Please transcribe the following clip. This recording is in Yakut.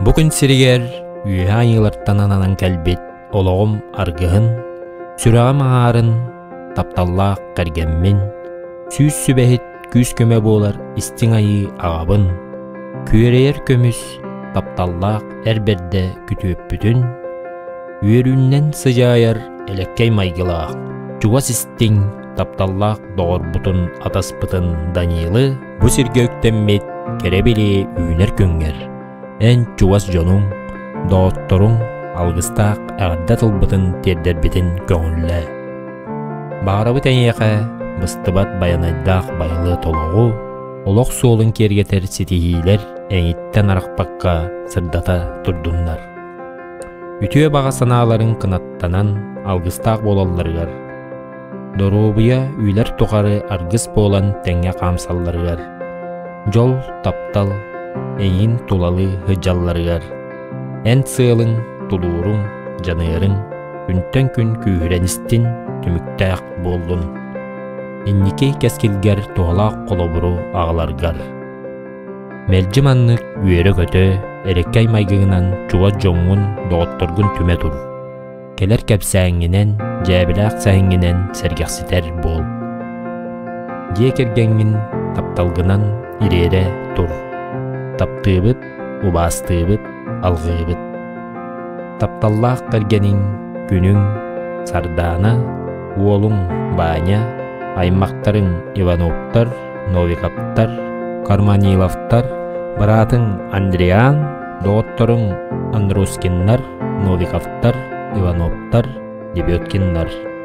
Бу күн сиригэр үөһэ айыылартан ананан кэлбит олоҕум аргыһын, сүрэҕим аҥаарын, тапталлаах кэргэммин, сүүс сүбэһит күүс-көмө буолар истиҥ айыы аҕабын, күөрэйэр көмүс, тапталлаах эр бэрдэ күтүөппүтүн, үөрүүннэн сыдьаайар элэккэй майгылаах, чугас истиҥ, тапталлаах доҕорбутун атаспытын Данилы бу сиргэ үктэммит кэрэ билии үүнэр күҥҥэр эн чугас дьонуҥ, доҕотторуҥ алгыстаах эҕэрдэ тылбытын тиэрдэрбитин көҥүллээ. Баҕарабыт эйиэхэ быстыбат байанайдаах байылыат олоҕу, олох суолун киэргэтэр ситиһиилэр эйиттэн арахпакка сырдата турдуннар. Үтүө баҕа санааларыҥ кынаттанан алгыстаах буолалларыгар, доруобуйа үйлэр тухары аргыс буолан тэҥҥэ хаамсалларыгар, дьол, таптал эйиин тулалыы сылдьалларыгар, эн сыалыҥ, тулууруҥ, дьаныарыҥ күнтэн күн күүһүрэн истин, түмүктээх буоллун. Инники кэскилгэр туһалаах холобуру аҕаларгар. Мэлдьи маннык үөрэ-көтө, эрэккэй майгыгынан чугас дьоҥҥун, доҕотторгун түмэ тур. Кэлэр кэпсээҥҥинэн, дьээбэлээх сэһэҥҥинэн сэргэхситэр буол. Дьиэ кэргэҥҥин тапталгынан ириэрэ тур. Таптыыбыт, убаастыыбыт, алҕыыбыт. Тапталлаах кэргэниҥ, күнүҥ, Сардаана, уолуҥ Ваня, аймахтарыҥ Ивановтар, Новиковтар, Карманиловтар, быраатыҥ Андриан, доҕотторуҥ Андрускиннар, Новиковтар, Ивановтар, Лебедкиннар.